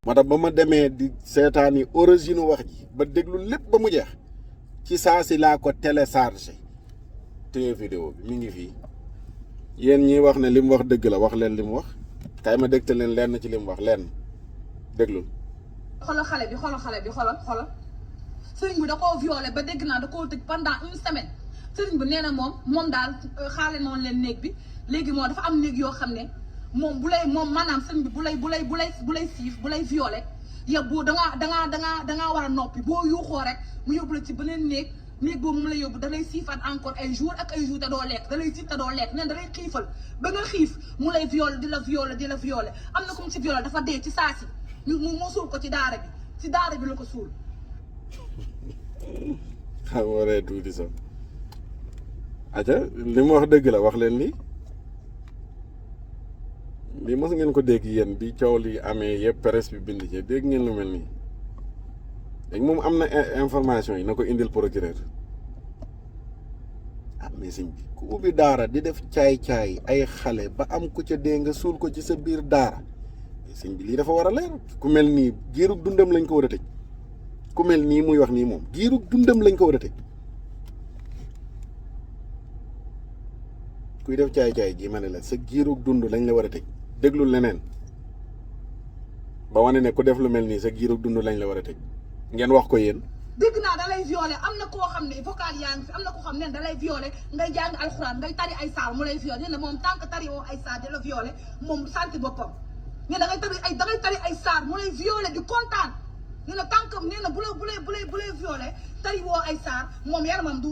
moo tax ba ma demee di seetaani origine wax ji ba déglu lépp ba mu jeex ci saa si laa ko téléchargé téye vidéo bi mi ngi fii yéen ñi wax ne li mu wax dëgg la wax leen li mu wax kay ma dégte leen lenn ci li mu wax lenn déglul. xoolal xale bi xoolal sëriñ bi da koo violé ba dégg naa da koo tëj pendant une semaine sëriñ bi nee na moom daal xaale noonu leen néeg bi léegi moom dafa am néeg yoo xam ne moom bu lay moom maanaam sëriñ bi bu lay siif bu lay violé yow boo dangaa war a noppi boo yuuxoo rek mu yóbbu la ci beneen néeg boobu mu la yóbbu da lay siifaat encore ay jours ak ay jours te doo lekk da lay siif te doo lekk neen da lay xiifal ba nga xiif mu lay violé di la violé am na comme ci violé dafa dee ci saa si mu suul ko ci daara bi la ko suul. xam nga waree tuuti sax aca li mu wax dëgg la wax leen lii mos ngeen ko dégg yéen bi coow li amee yëpp presse bi bind ci dégg ngeen lu mel nii léegi moom am na information yi na ko indil procureur mais sëñ bi ku ubbi daara di def caay-caay ay xale ba am ku ca dee nga suul ko ci sa biir daara sëñ bi lii dafa war a leer ku mel nii giirug dundam lañ ko war a tëj ku mel nii muy wax nii moom giirug dundam lañ ko war a tëj kuy def caay-caay gi ma ne la sa giirug dund lañ la war a tëj déglul leneen ba wane ne ku def lu mel nii sa giirug dund lañ la war a tëj ngeen wax ko yéen. dégg naa da lay violé am na koo xam ne vocal yaa ngi fi am na koo xam ne da lay violé ngay jàng alxuraan ngay tari ay saar mu lay violé nee na moom tant que tari woo ay saar di la violé moom santi boppam nee na da ngay tari ay saar mu lay violé di kontaan nee na tant que nee na bu lay violé tari woo ay saar moom yaramam du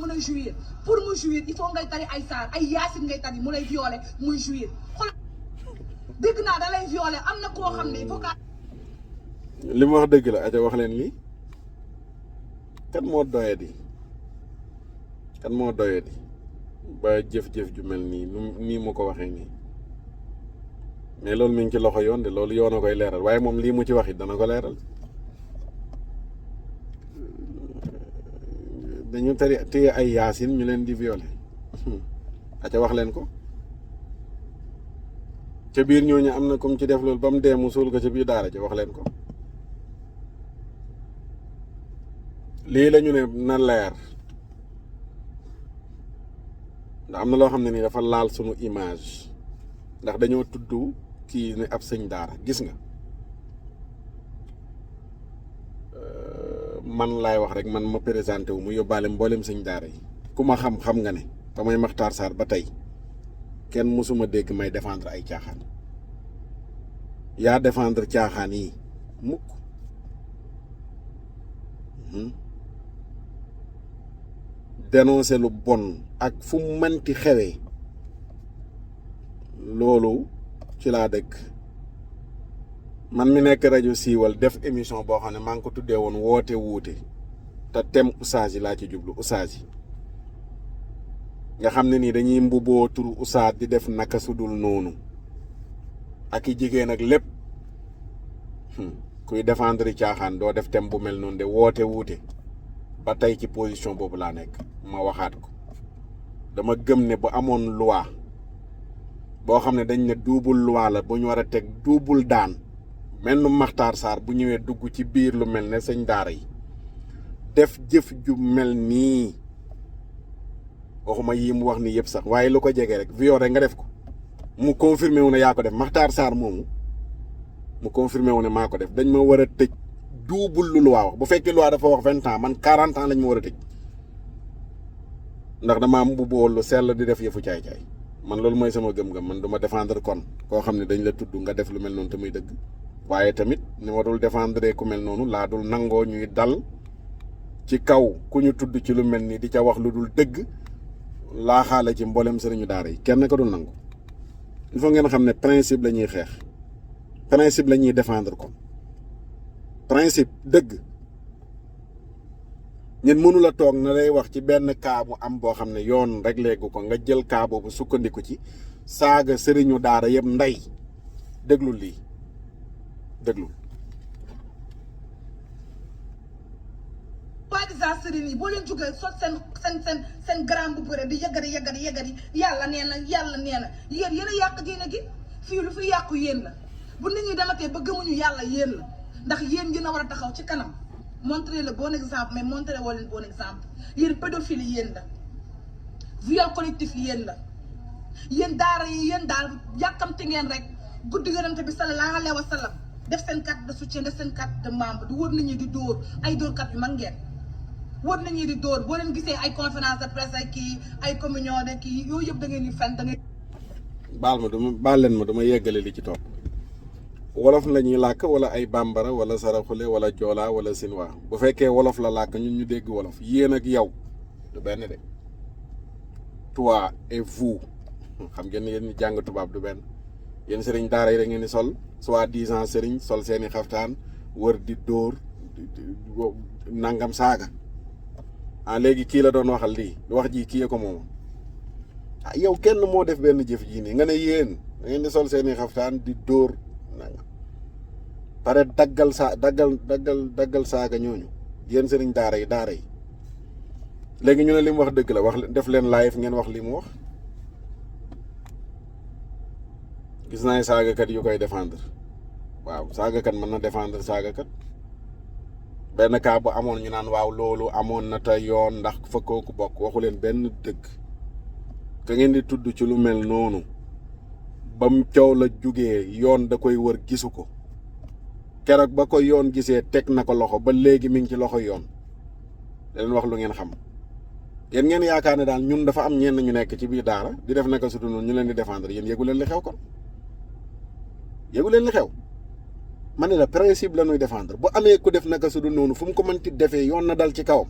mën a jouir pour mu jouir il faut ngay tari ay saar ay yaasin ngay tari mu lay violé muy jouir xool dégg naa da lay violé am na koo xam ne vocal. li mu wax dëgg la aja wax leen lii kan moo doyadi ba jëf-jëf ju mel nii mu ko waxee nii mais loolu mi ngi ci loxo yoon de loolu yoon a koy leeral waaye moom lii mu ci wax it dana ko leeral dañu téye ay yaasin ñu leen di violer aca wax leen ko ca biir ñooñu am na comme ci def loolu ba mu dee mu suul ko ca biir daara ca wax leen ko lii la ñu ne na leer ndax am na loo xam ne nii dafa laal sunu image ndax dañoo tudd kii ne ab sëñ daara gis nga man laay wax rek man ma présenté wu mu yóbbaale mboolem sëñ daara yi ku ma xam nga ne ba may Makhtar Sarr ba tey kenn mësuma dégg may défendre ay caaxaan yaa défendre caaxaan yi mukk dénoncer lu bon ak fu mu mënti xewee loolu ci laa dëkk man mi nekk rajo siiwal def émission boo xam ne maa ngi ko tuddee woon woote wuute te thème oustaz yi laa ci jublu oustaz yi nga xam ne nii dañuy mbubboo turu oustaz di def naka sudul noonu ak i jigéen ak lépp kuy défendre caaxaan doo def thème bu mel noonu de woote wuute ba tey ci position boobu laa nekk ma waxaat ko dama gëm ne bu amoon loi boo xam ne dañ ne double loi la bu ñu war a teg double daan mel nu Makhtar Sarr bu ñëwee dugg ci biir lu mel ne sëñ daara yi def jëf ju mel nii waxuma yii mu wax nii yëpp sax waaye lu ko jege rek viol rek nga def ko mu confirmé wu ne yaa ko def Makhtar Sarr moomu mu confirmé wu ne maa ko def dañ ma war a tëj double lu loi wax bu fekkee loi dafa wax 20 ans man 40 ans lañ ma war a tëj ndax dama am bu bool lu sell di def yëfu caay-caay man loolu mooy sama gëm-gëm man du ma défendre kon koo xam ne dañ la tudd nga def lu mel noonu te muy dëgg waaye tamit ni ma dul défendre ku mel noonu laa dul nangoo ñuy dal ci kaw ku ñu tudd ci lu mel ni di ca wax lu dul dëgg laa xaale ci mboolem sëriñu daara yi kenn ko dul nangu il faut ngeen xam ne principe la ñuy xeex principe la ñuy défendre ko principe dëgg ñun mënula toog na lay wax ci benn cas bu am boo xam ne yoon rek léegu ko nga jël cas boobu sukkandiku ci saaga sëriñu daara yëpp ndey déglul lii déglul soi-disant sëriñ yi boo leen jógee sot seen grand bu bëre di yëgari yàlla nee na yéen a yàq diine gi fii lu fi yàqu yéen la bu nit ñi dematee ba gëmuñu yàlla yéen la ndax yéen ngeen a war a taxaw ci kanam montrer le bon exemple mais montrer woo leen bon exemple yéen pédophile yéen la viol collectif yéen la yéen daara yi yéen daal yàkkamti ngeen rek guddi yonent bi sallallahu alayhi wa sallam def seen carte de soutien def seen carte de membre di wër nit ñi di dóor ay dóorkat yu mag ngeen wër nit ñi di dóor boo leen gisee ay conférence de presse ay kii ay communion de kii yooyu yëpp da ngeen di fen da ngeen baal leen ma dama yeggale li ci topp wolof la ñuy làkk wala ay bambara wala saraxule wala joolaa wala sinwaa bu fekkee wolof la làkk ñun ñu dégg wolof yéen ak yow du benn de toi et vous xam ngeen yéen ñi jàng tubaab du benn yéen sëriñ daara yi da ngeen di sol soi-disant sëriñ sol seeni xaftaan wër di dóor nangam saaga léegi kii la doon waxal lii wax ji kii ko moom yow kenn moo def benn jëf ji nii nga ne yéen da ngeen di sol seeni xaftaan di dóor nangam pare daggal saaga ñooñu yéen sëriñ daara yi léegi ñu ne li mu wax dëgg la wax def leen live ngeen wax li mu wax gis naa saagakat yu koy défendre waaw saagakat mën na défendre saagakat benn cas bu amoon ñu naan waaw loolu amoon na te yoon ndax fa kooku bokk waxu leen benn dëgg ka ngeen di tudd ci lu mel noonu ba mu coow la jugee yoon da koy wër gisu ko keroog ba ko yoon gisee teg na ko loxo ba léegi mi ngi ci loxo yoon da leen wax lu ngeen xam yéen ngeen yaakaar ne daal ñun dafa am ñenn ñu nekk ci biir daara di def naka su dul noonu ñu leen di défendre yéen yëgu leen li xew kon yëgu leen li xew ma ne la principe la ñuy défendre bu amee ku def naka su dul noonu fu mu ko mënti defee yoon na dal ci kawam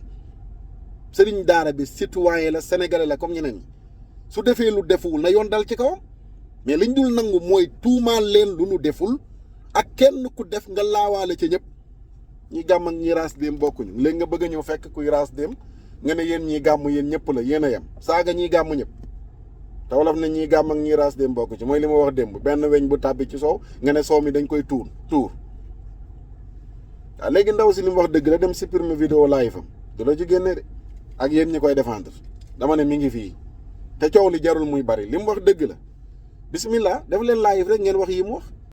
sëriñ daara bi citoyen la sénégalais la comme ñeneen ñi su defee lu defuwul na yoon dal ci kawam mais liñ dul nangu mooy tuumaal leen lu nu deful ak kenn ku def nga laawaale ci ñëpp ñi gàmm ak ñi raas dem bokkuñu léegi nga bëgg a ñëw fekk kuy raas dem nga ne yéen ñii gàmm yéen ñëpp la yéen a yem saaga ñii gàmm ñëpp te wolof ne ñii gàmm ak ñii raas dem bokku ci mooy li ma wax démb benn weñ bu tàbbi ci soow nga ne soow mi dañ koy tuur waaw léegi ndaw si li mu wax dëgg la dem supprimer vidéo live am du la ci génne de ak yéen ñi koy défendre dama ne mi ngi fii te coow li jarul muy bari li mu wax dëgg la bismillah def leen live rek ngeen wax yi mu wax